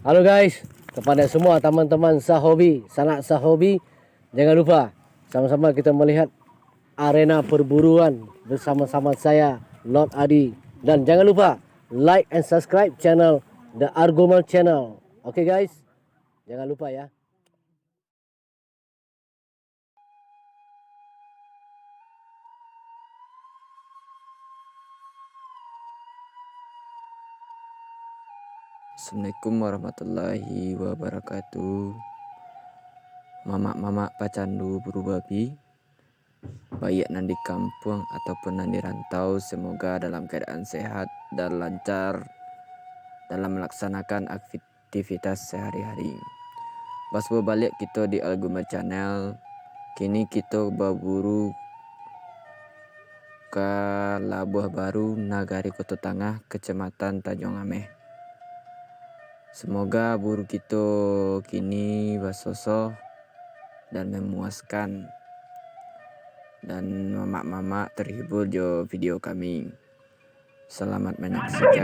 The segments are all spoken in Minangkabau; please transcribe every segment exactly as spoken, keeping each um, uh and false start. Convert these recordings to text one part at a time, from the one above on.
Halo guys, kepada semua teman-teman sahobi, sanak sahobi, jangan lupa sama-sama kita melihat arena perburuan bersama-sama saya, Lord Adi. Dan jangan lupa like and subscribe channel The Argoman Channel. Oke guys, jangan lupa ya. Assalamualaikum warahmatullahi wabarakatuh. Mamak-mamak pacandu buru babi, baiak nan di kampuang ataupun nan di rantau, semoga dalam keadaan sehat dan lancar dalam melaksanakan aktivitas sehari-hari. Basuo baliak kito di Algumer Channel, kini kito baburu ka Labuah Baru, Nagari Koto Tangah, Kecamatan Tanjuang Ameh. Semoga buru kito kini basosoh dan memuaskan, dan mamak-mamak terhibur jo video kami. Selamat menyaksikan.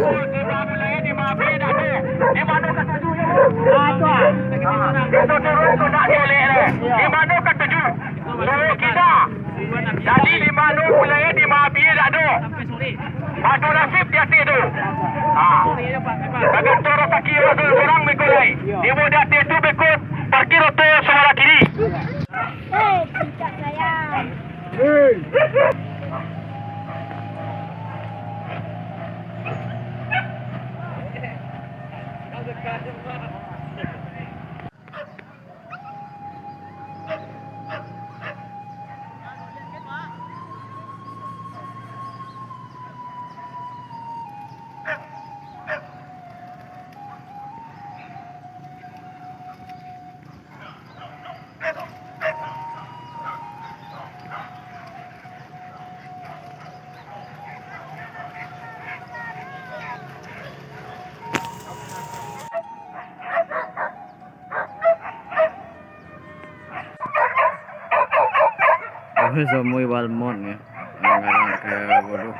Jadi di mano mulai di Mabie dak ado. Ado nasib di ateh tu. Ha. Baganto rasaki urang surang beko lai. Di ateh tu beko parkir oto sabalah kiri. Hei, tidak sayang. Oke, samui Walmart ya. Manggalang ke bodoh.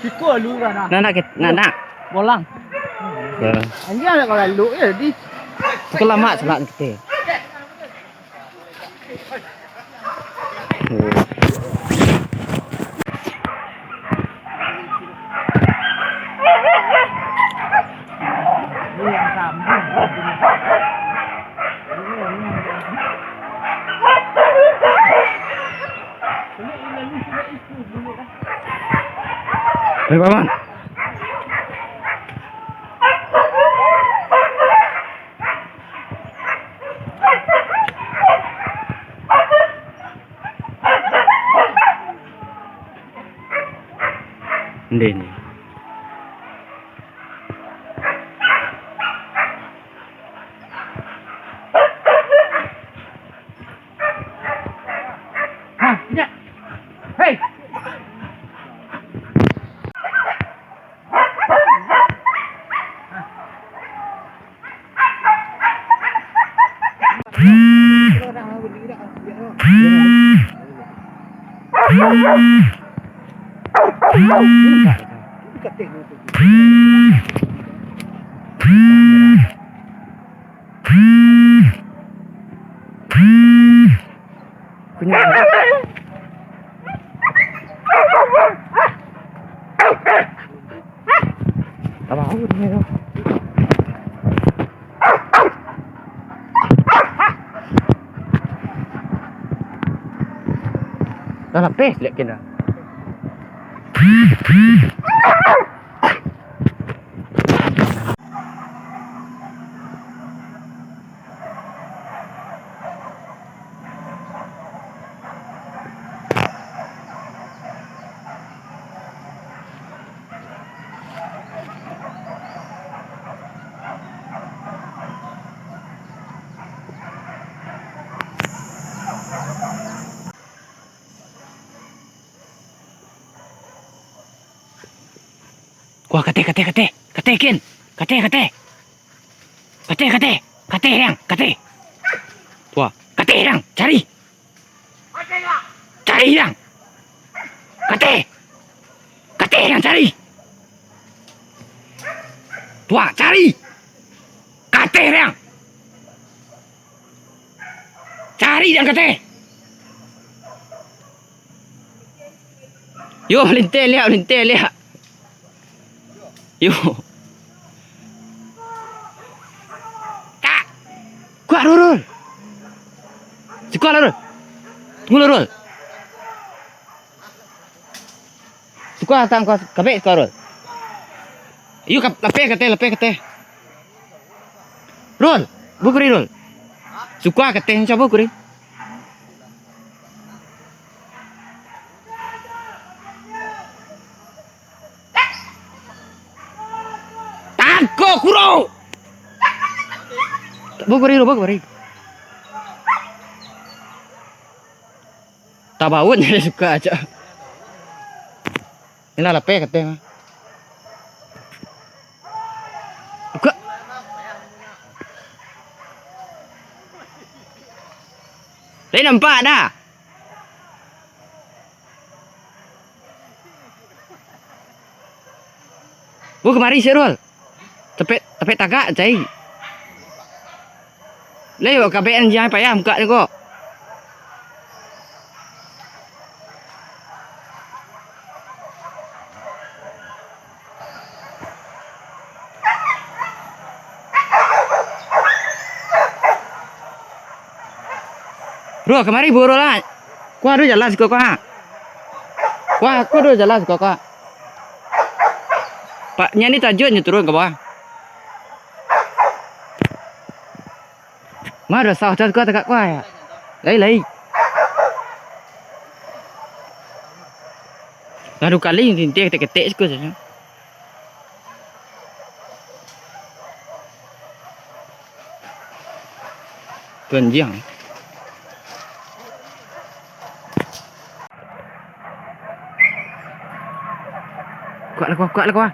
Iko lu kan, ah. Nak, nak, nak, nak. Bolang. Ya. Anjing, nak kau lalu ya, di. Kau lama salah kita. Hei, Paman. Nde ni. Hah, tidak. Hei. Kunyit. Tabau dia tu. Dah lapeh, liek kena. Wah, kateh, kateh, kateh. Kateh, Ken. Kateh, kateh. Kateh, kateh. Kateh, Riang. Kateh. Wah, kateh, Riang. Cari. Cari, Riang. Kateh. Kateh, Riang, cari. Wah, cari. Kateh, Riang. Cari, Riang, kateh. Yo, malinteh liak, malinteh liak. Yo. Tak. Kuat, Rul, Rul. Sukua lah, Rul. Tunggu lah, Rul. Sukua, tang, kuat. Kabek, sukua, Rul. Yo, kap-, lapeh kateh, lapeh kateh. Rul, bu kuri, Rul. Sukua kateh, cubo kuri. Tako kuro. Bawa kamari dulu, bawa kamari. Tabaun jadi suka aja. Inilah lapeh kateh mah. Buka. Lai nampak dah. Wah, kamari si Rul. Tapek, tapek tagak, cai. Lai, wak kabek anjiang payah mukak ni kok. Bro, kamari buru lah. Kuah ado jalan siko kuah. Kuah, aku ado jalan siko kuah. Pak, nyo ni tajun nyo turun ka bawah. Mah ado sawah tu kuah tagak kuah ya. Lai, lai. Lah duo kali nyo tinteh ketek-ketek siko sajo. Tu anjiang. Kuat lah, kuat, kuat lah, kuat.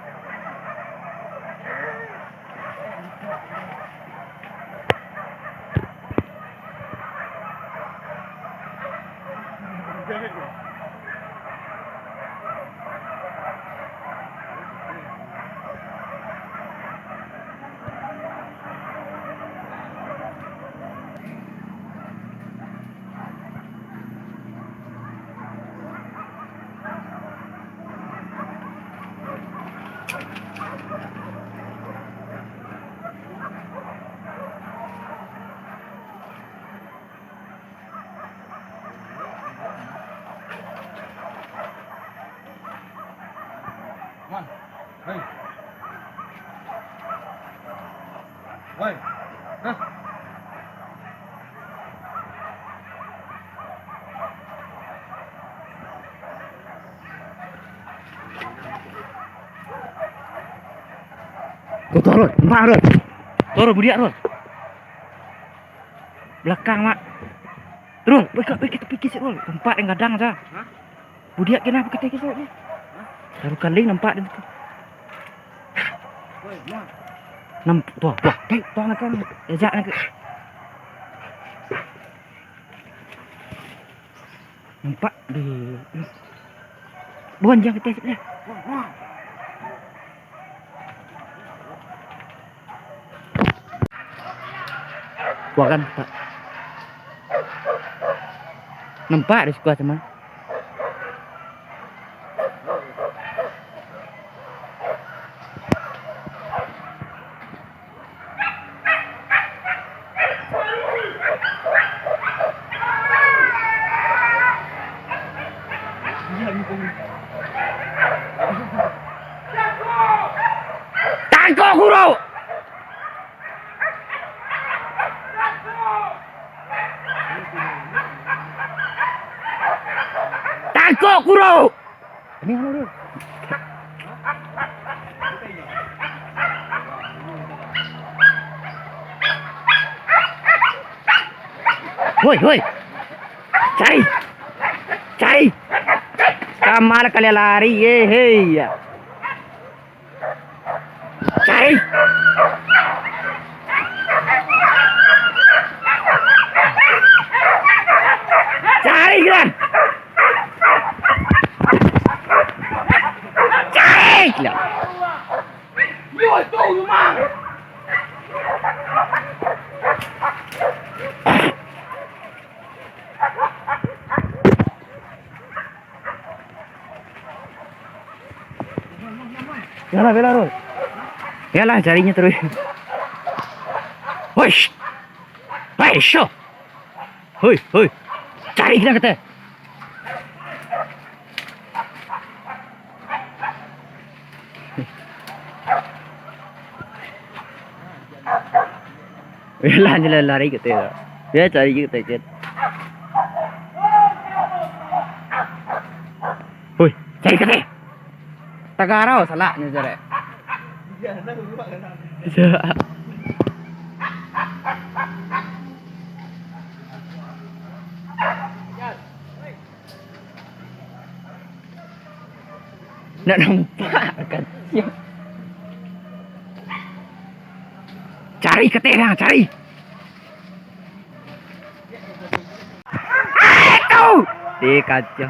Wan, hei. Woi, hah? Tuh, tuh, Rul. Nampak, Rul. Tuh, Rul, budiak, Rul. Balakang, Mak. Rul, weh, ka-, weh, kita pikir sih, Rul. Nampak yang gadang, Sa. Hah? Budiak kenapa kita kisah ni? Baru kali nampak dia tu. Namp-, tuh, tuh, tuh, tuh, nak kan. Ejak nak. Nampak di, bukan, jangan kita lah. Wah, kan, Pak. Nampak di sikuah, teman. Tangkok, Guru! Tangkok, Guru! Ini anu, Guru. Woi, woi. Cari. Cari. Ka ma kalian lari, eh, hei, ya. Cari! Cari, Gran! Cari, Gran! Yalah, bela, Rul. Yalah, carinya terus. Woi, shh. Woi, syo. Hoi, hoi. Cari kita kata. Yalah, yalah, lari kata. Ya, cari kita, Cit. Woi, cari kata. Tagarau salaknyo, jarek. Nak nampak kan? Cari keteh, cari. Ah, itu! Di kaca.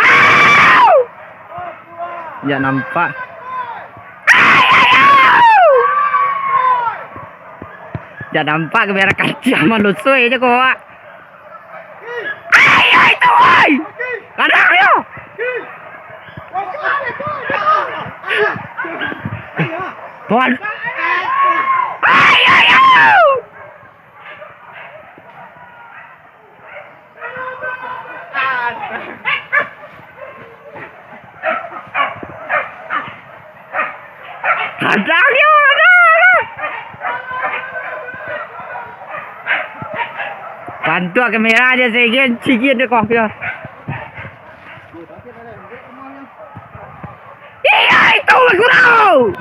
Au! Jak nampak. Ai, ai, au! Jak nampak kamera kaca malusui je kok. Ai, ai, tu, ai! Kadang yo! Tuan. Ai, ai, au! Kadang yo, kadang. Bantuak kamera aja, segen, cigen deh kok, yo. Iya, itu, guru!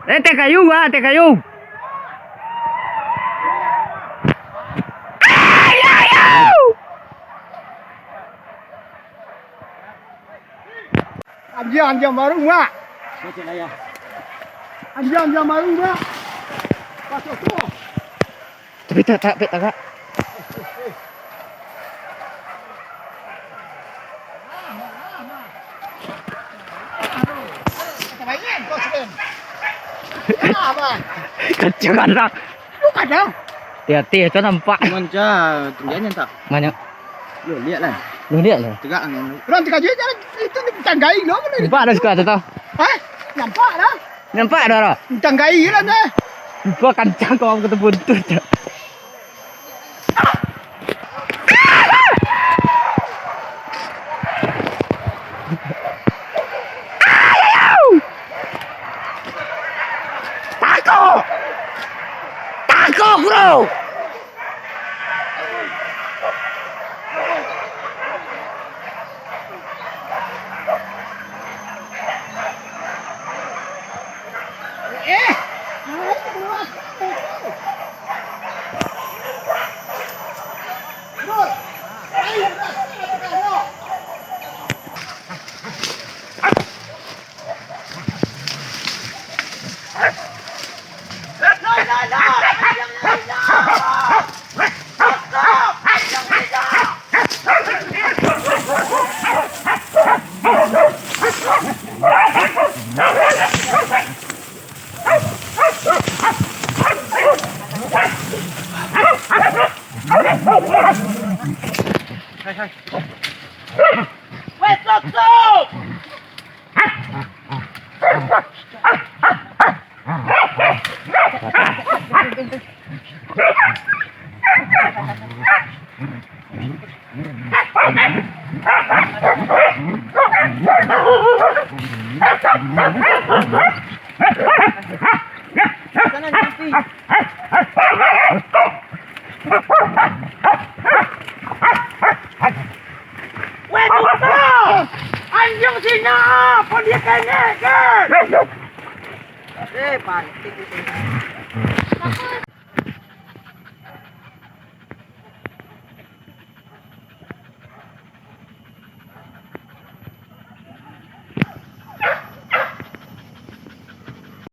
Eh, teh kayu, ah, teh kayu. Ai, ai, au! Anjiang, anjiang baru, Mak. Anjiang, anjiang baru, Mak. Pas tu. Tapi tak, tak, tak, tak. Kacau kadang. Lu kadang. Hati-hati, itu nampak. Manca, tinggiannya tak? Banyak. Lu lihat lah. Lu lihat lah. Tegak kan. Orang tegak je, itu tanggai lo. Nampak dah suka tu tau. Hah? Nampak dah. Nampak dah, dah. Tanggai lah dah. Gua kancang kau kata buntut. Tako! Tako, bro! Weh, Tok, Tok! Weh, Duto! Anjing Cina! Kok dia kenek, kan? Eh, pantik itu.